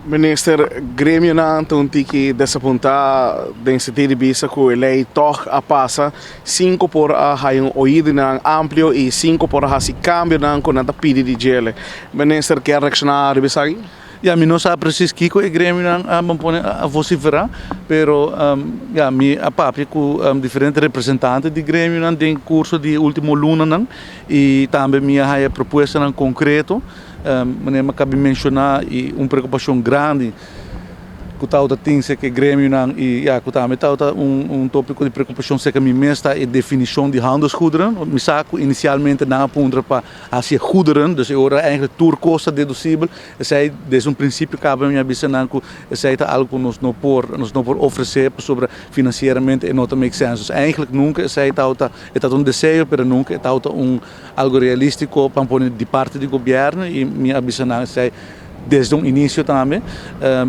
Minister, gremionan ta un tiki desapuntá den sentido di bisa ku e lei tòg a pasa sin ku por a haya un oidonan amplio i sin ku por a hasi kambionan ku nan ta pidi di djele. Minister kier reakshoná riba esaki? Ja, mi no sa precies kiko e gremionan a pone a vociferá, pero ja, mi a papia ku diferente representante di gremionan den kurso di e último lunanan i tambe mi a haya propuestanan konkreto. Manera mi a kaba di menshoná i un preokupashon grandi ku tabata tin serka e gremionan i ya ku tambe tabata un tópiko di preokupashon serka mi mes ta e definishon di handelsgoederen. Mi sa ku inisialmente nan a puntra pa hasi e goederen, dus e ora eigenlijk tur kos ta dedusibel. Esei desde un prinsipio kaba mi a bisa nan ku esei ta algu ku nos no por ofresé pasobra finansieramente e no ta make sense. Dus eigenlijk nunka esei tabata, e tabata un deseo, pero nunka e tabata un algu realístiko pa pone di parti di gobièrnu i mi a bisa nan esei desde un inisio tambe.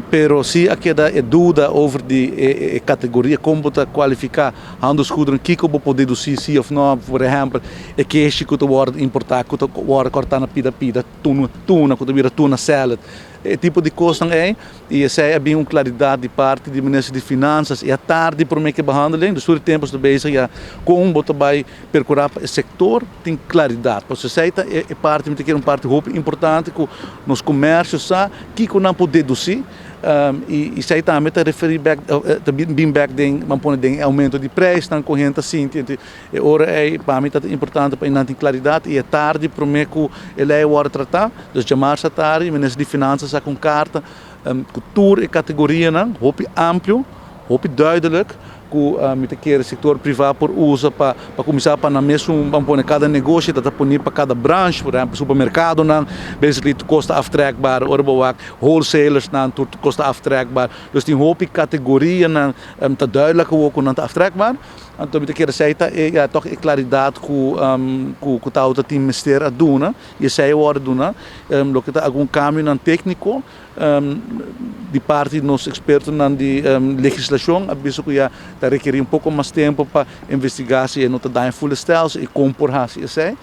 Pero si a keda e duda over di e kategoria, kon bo ta kualifiká handelsgoederen, kiko bo por dedusí si òf no. Por ehèmpel, e keshi ku ta wòrdu importá, ku ta wòrdu kòrtá na pida pida, tuna, tuna ku ta bira tuna salad, e tipo di kosnan ei. I esei a bin un klaridat di parti di minister di Finansas i a tardi promé ku e behandeling. Dus tur e tempu ta bezig ya kon bo ta bai perkurá pa e sektor tin klaridat, pasobra esei ta e parti, mi ta kere, un parti hopi importante, ku nos komersio sa kiko nan por dedusí. I esei tambe ta referí bèk, ta bin bèk den, ban pone, den e oumento di preisnan ku hende ta sinti. E ora ei pa mi ta importante pa nan tin klaridat i e tardi promé ku e lei a wòrdu tratá, dus djamarsa tardi, minister di Finansas saka un karta ku tur e kategorianan hopi amplio, hopi duidelijk, ku mi ta kere sektor privá por usa pa kuminsá pa nan mesun, ban pone, kada negoshi ta pone pa kada branche. Por ehèmpel, supermerkadonan basically tur kos ta aftrekbaar, ora bo wak wholesalersnan, tur kos ta aftrekbaar. Dus tin hopi kategorianan ta duidelijk awor ku nan ta aftrekbaar. Anto mi ta kere esei ta e, ja, tòg e klaridat ku tabata tin mester a duna i esei a wòrdu duna. Loke ta algun kambionan tékniko di parti di nos ekspertonan di legislashon a bisa ku ya ta rekerí un poko mas tempu pa investigá si e no ta daña full stelsel i kon por hasi esei.